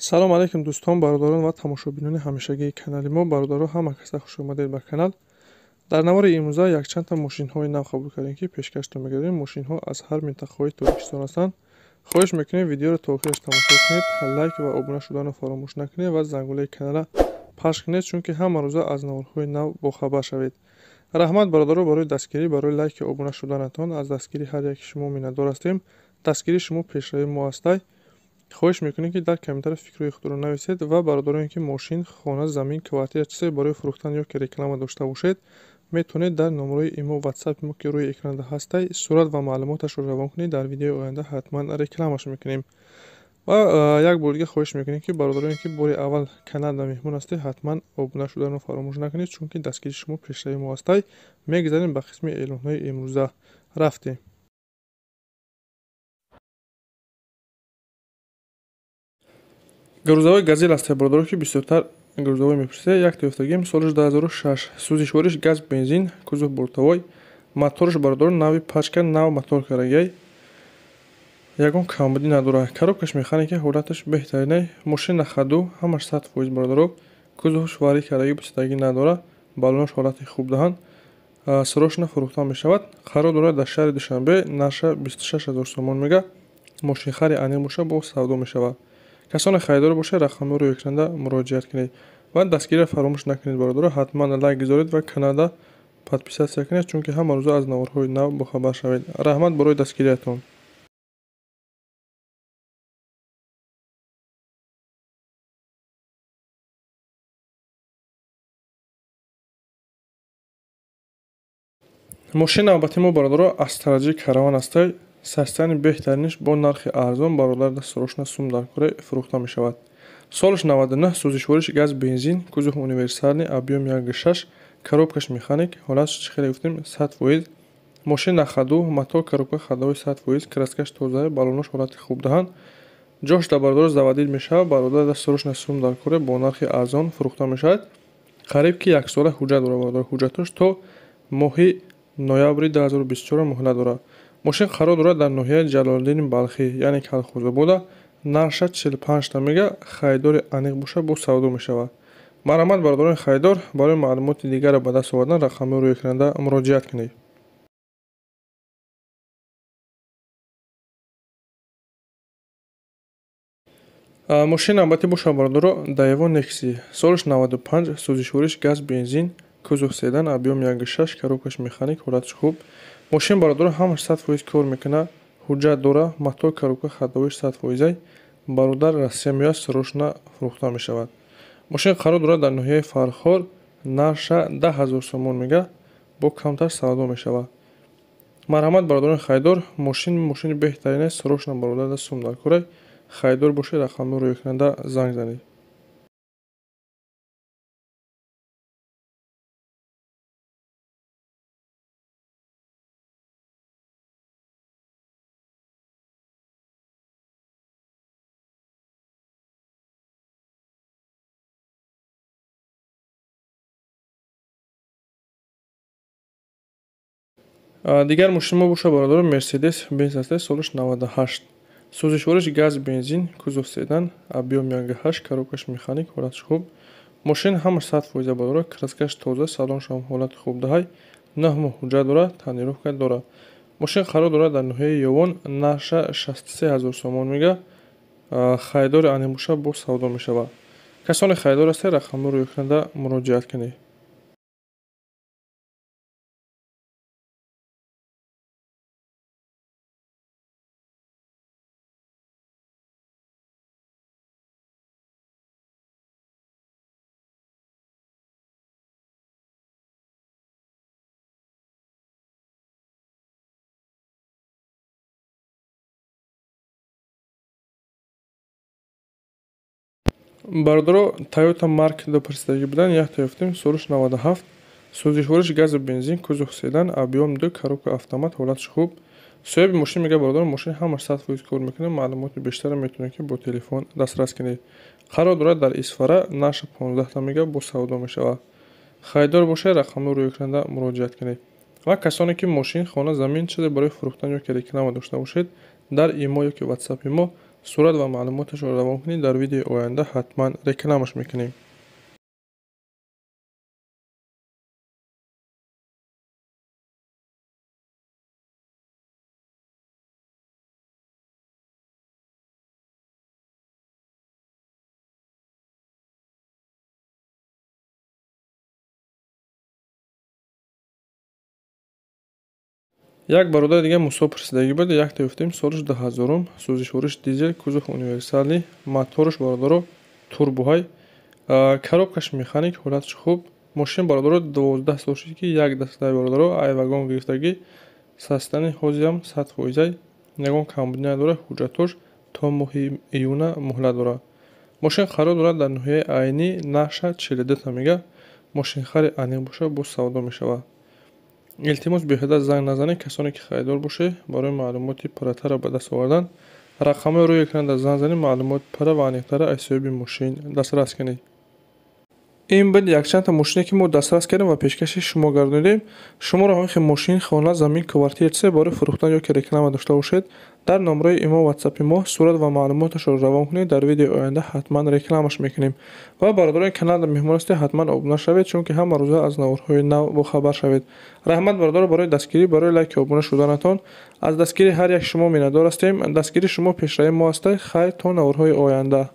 Салом алейкум дӯстон, бародарон ва тамошобинони ҳамешагии канали мо. Бародаро, ҳама каса хуш омадед ба канал. Дар навори имрӯза якчандта мошинҳои нав қабул кардем, ки пешкаштон мегардем. Мошинҳо аз ҳар минтақаҳои Тоҷикистон ҳастанд. Хоҳиш мекунем, видеоро то охираш тамошо кунед, лайк ва обуна шуданро фаромӯш накунед ва зангулаи канала пахш кунед, чунки ҳама рӯза аз наворҳои нав бохабар шавед. Раҳмат, бародаро, барои дастгирӣ, барои лайки обуна шуданатон. Аз дастгирии ҳар яки шумо миннатдор ҳастем. Дастгирии шумо пешравии мо ҳастай. Хоҳиш мекунем, ки дар комментария фикрҳои худро нависед ва бародароне, ки мошин, хона, замин, квартира, чизе барои фурӯхтан ё ки реклама дошта бошед, метавонед дар номерои имо, ватсапи мо, ки рӯи экранда ҳастай, сурат ва маълумоташро равон кунед. Дар видеои оянда ҳатман рекламаш мекунем. Ва як бор дига хоҳиш мекунем, ки бародароне, ки бори аввал каналда меҳмон ҳастед, ҳатман обуна шуданро фаромӯш накунед, чунки дастгирии шумо пешравии мо ҳастай. Мегузарем ба қисми эълонҳои имрӯза. Рафтем. Грузовой Газель ҳастай, бародаро, ки бисёртар грузовой мепурсед. Як тоёфтагим, солаш 2006, сӯзишвориш газ, бензин, кузов бортовой, мотораш, бародаро, нави пачка, нав мотор карагай, ягон камбудӣ надорад. Коробкаш механика, ҳолаташ беҳтаринай. Мошин на ходу, ҳамаш 100%, бародаро. Кузоваш варӣ карагӣ, бусидагӣ надорад, баллонаш ҳолати хуб даҳанд. Срочно фурӯхта мешавад. Қарор дорад дар шаҳри Душанбе, нарша 26 000 сомон мега. Мошинхари аниқ боша, бо савдо мешавад. Касоне харидор бошад, рақамҳоро рӯи экранда муроҷиат кунед ва дастгириро фаромӯш накунед, бародаро. Ҳатман лайк гузоред ва каналда подписаться кунед, чунки ҳама рӯза аз наворҳои нав бохабар шавед. Раҳмат барои дастгириятон. Мошини навбати мо, бародаро, Астра Ҷи Караван ҳастай. Састани беҳтариниш бо нархи арзон, бародар, срочно сум дар кора фурӯхта мешавад. Солаш 99, сӯзишвориш газ, бензин, кузов универсальный, объем 1,6, коробкаш механик, ҳолатш чӣ хеле гуфтем, 100%. Мошин на ходу, мотор, коробка ходовой 100%, краскаш тоза, баллонаш ҳолати хуб даҳанд. Ҷош дар, бародаро, заводить мешавад. Бародар, срочно сум дар кора бо нархи арзон фурӯхта мешавад. Қариб ки яксола ҳуҷҷат дорад, бародар. Ҳуҷҷатош то моҳи ноябри 2024 муҳлат дорад. Мошин қарор дорад дар ноҳияи Ҷалолиддини Балхӣ, яъне Калхозобода. Нарша 45 та мега. Харидори аниқ боша, бо савдо мешавад. Марҳамат, бародарони харидор, барои маълумоти дигарро ба даст овардан рақамҳои рӯи экранда муроҷиат кунед. Мошини навбатӣ боша, бародаро, Даево Некси, солаш 95, сӯзишвориш газ, бензин, кузов седан, объем 1,6, коробкаш механик, ҳолаташ хуб. Мошин, бародаро, ҳамаш 100% кор мекунад, ҳуҷҷат дорад, мотор, коробка ходовоиш 100%ай. Бародар Россия меояд, срочно фурӯхта мешавад. Мошин қарор дорад дар ноҳияи Фархор, нарша 10 000 сомон мега, бо камтар савдо мешавад. Марҳамат, бародарони харидор, мошин мошини беҳтарин, срочно, бародар, сум дар корай. Харидор бошед, рақамҳоро рӯи экранда занг занед. Дигар мошини мо боша, бародаро, Мерседес Бенз ҳастай, солаш 98, сӯзишвориш газ, бензин, кузов седан, объем 1,8, коробкаш механик, ҳолаташ хуб. Мошин ҳамаш 100%, бародаро, краскаш тоза, салоншам ҳолати хуб даҳай. 9 моҳ ҳуҷҷат дорад, тонировка дорад. Мошин қарор дорад дар ноҳияи Ёвон, нарша 63 000 сомон мега. Харидори аниқ боша, бо савдо мешавад. Касоне харидор ҳастед, рақамҳоро рӯи экранда муроҷиат кунед. Бародаро, Тойота Марк до пурсидагӣ будан, якта ёфтем, солаш 97, сӯзишвориш газу бензин, кузов седан, объем 2, коробка автомат, ҳолаташ хуб. Соҳиби мошин мега, бародаро, мошин ҳамаш 100% кор мекунад. Маълумоти бештарро метавонед, ки бо телефон дастрас кунед. Қарор дорад дар Исфара, нарша 15та мега, бо савдо мешавад. Харидор бошед, рақамҳоро рӯи экранда муроҷиат кунед. Ва касоне, ки мошин, хона, замин, чизе барои фурӯхтан ё ки реклама дошта бошед, дар имо ё ки ватсапи мо Сурат ва маълумоташро равон кунед, дар видеои оянда ҳатман рекламаш мекунем. Як бародари дига Мусо пурсидагӣ буд, якта ёфтем, солаш 2000, сӯзишвориш дизел, кузов универсалӣ, мотораш бародаро турбоҳай, коробкаш механик, ҳолаташ хуб. Мошин бародаро 12 сол шуд ки як дастаи бародаро ай вагон гирифтагӣ, састани ҳозирам 100%, ягон камбудӣ надорад, ҳуҷҷатош то моҳи июна муҳлат дорад. Мошин қарор дорад дар ноҳияи Айнӣ, нархша 42 мега. Мошинхари аниқ бошад, боз савдо мешавад. Илтимос, беҳуда занг назанед, касоне ки харидор бошед, барои маълумоти пурратарро ба даст овардан рақамҳои рӯи экран занг занед, маълумот пурра ва аниқтара аз ҳисоби мошин дастрас кунед. Ин буд якчандта мошине ки мо дастрас кардем ва пешкаши шумо гардонидем. Шуморо ҳамин хел мошин, хона, замин, квартира чизе барои фурӯхтан ё ки реклама дошта бошед, дар номраи имо ватсапи мо сурат ва маълумоташро равон кунед, дар видеои оянда ҳатман рекламаш мекунем. Ва бародарони канал меҳмон ҳастед, ҳатман обуна шавед, чунки ҳама рӯза аз наворҳои нав бохабар шавед. Раҳмат бародаро барои дастгирӣ, барои лайки обуна шуданатон. Аз дастгирии ҳар як шумо миннатдор ҳастем. Дастгирии шумо пешравии мо аст. Хайр, то наворҳои оянда.